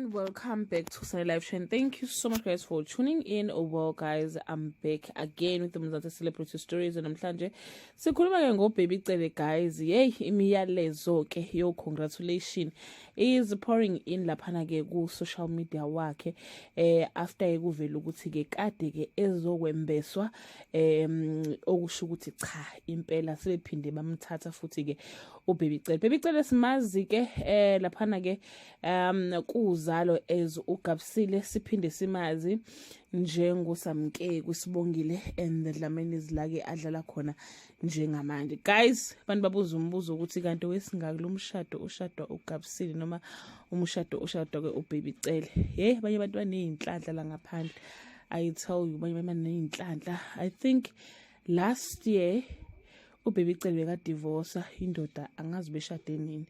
And welcome back to Sunny Live Show. And thank you so much, guys, for tuning in. Oh, well, guys, I'm back again with the Mzansi Celebrity Stories. And namhlanje sikhuluma ke ngo-Baby Cele, guys. Yey, imiyalezo ke yo congratulation is pouring in laphana ke ku social media wakhe after kuvela ukuthi ke kade ke ezokwembeswa, okusho ukuthi cha, impela sebephinde bamthatha futhi ke uBaby Cele. Baby Cele simazi ke laphana ke kuzalo as uGabsile, siphinde simazi njengoSamke kuSibongile and the Dlaminis, la ke adlala khona njengamanje. Guys, abantu babuza umbuzo ukuthi kanti wesingaki lo mshado ushadwa uGabsile noma umshado ushadwa ke uBaby Cele? Hey, abanye abantu baneyinhlanhla la ngaphandle, I tell you, abanye baneyinhlanhla. I think last year uBaby Cele bekadivorce indoda, angazi beshade nini,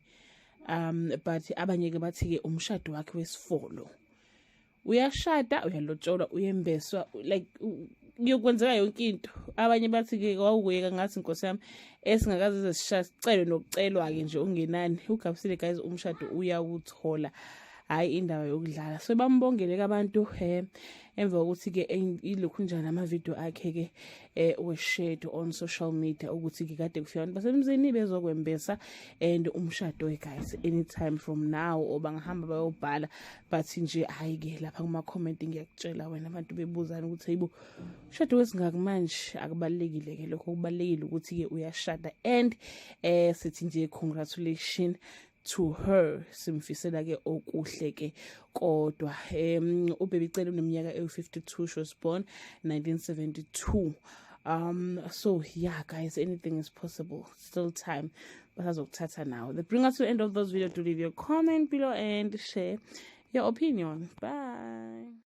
but abanye ke bathi ke umshado wakhe wesifolo. Uyashada, uyalotsholwa, uyembeswa, like kuyokwenzeka yonke into. Abanye bathi ke kwawukuyeka ngathi, nkosi yami, esingakaze sishacelwe nokucelwa ke nje ungenani. UGabsile, guys, umshado uyawuthola, hayi indaba yokudlala. So bambongele abantu emva kokuthi ke ilokhu njani ama-video akhe ke were shared on social media, ukuthi ke kade kufika abantu basemzini bezokwembesa and umshado, guys, anytime from now, or bangahamba bayobhala. But nje hayi ke lapha kuma comment, ngiyakutshela wena, abantu bebuzana ukuthi hayibo, umshado wesingaki manje? Akubalekile ke lokho, kubalekile ukuthi ke uyashada and sithi nje congratulations to her, simfisela ke okuhle ke. Kodwa uBaby Cele uneminyaka ewu52, she was born 1972. So yeah, guys, anything is possible, still time, basazokuthatha. Now that bring us to the end of this video. Do leave your comment below and share your opinion. Bye.